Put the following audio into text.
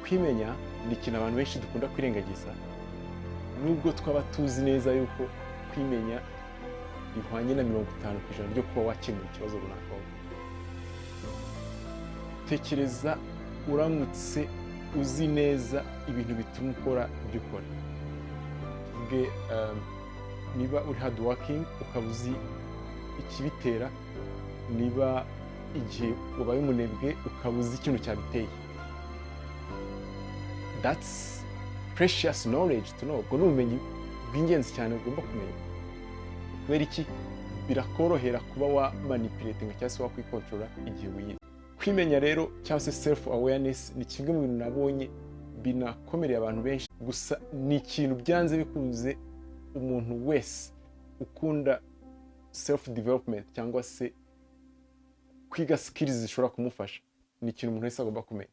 Kwimenya ni ikintu abantu benshi dukunda kwirengagiza, nubwo twaba tuzi neza yuko kwimenya bihwanye na 50% ryo kuba wakemura ikibazo runaka wowe. Tekereza uramutse uzi neza ibintu bituma ukora ibyo ukora. Tuvuge niba uri hard working ukaba uzi ikibitera, niba igihe wabaye umunebwe ukaba uzi ikintu cyabiteye, that's precious knowledge to know. Ubwo ni ubumenyi bw'ingenzi cyane ugomba kumenya. Kubera iki? Birakorohera kuba wa manipulating cyangwa se wakwikontorora igihe wiyizi. Kwimenya rero cyangwa se self awareness ni kimwe mu bintu nabonye binakomereye abantu benshi. Gusa ni ikintu byanze bikunze umuntu wese ukunda self development cyangwa se kwiga skills zishobora kumufasha, ni ikintu umuntu wese agomba kumenya.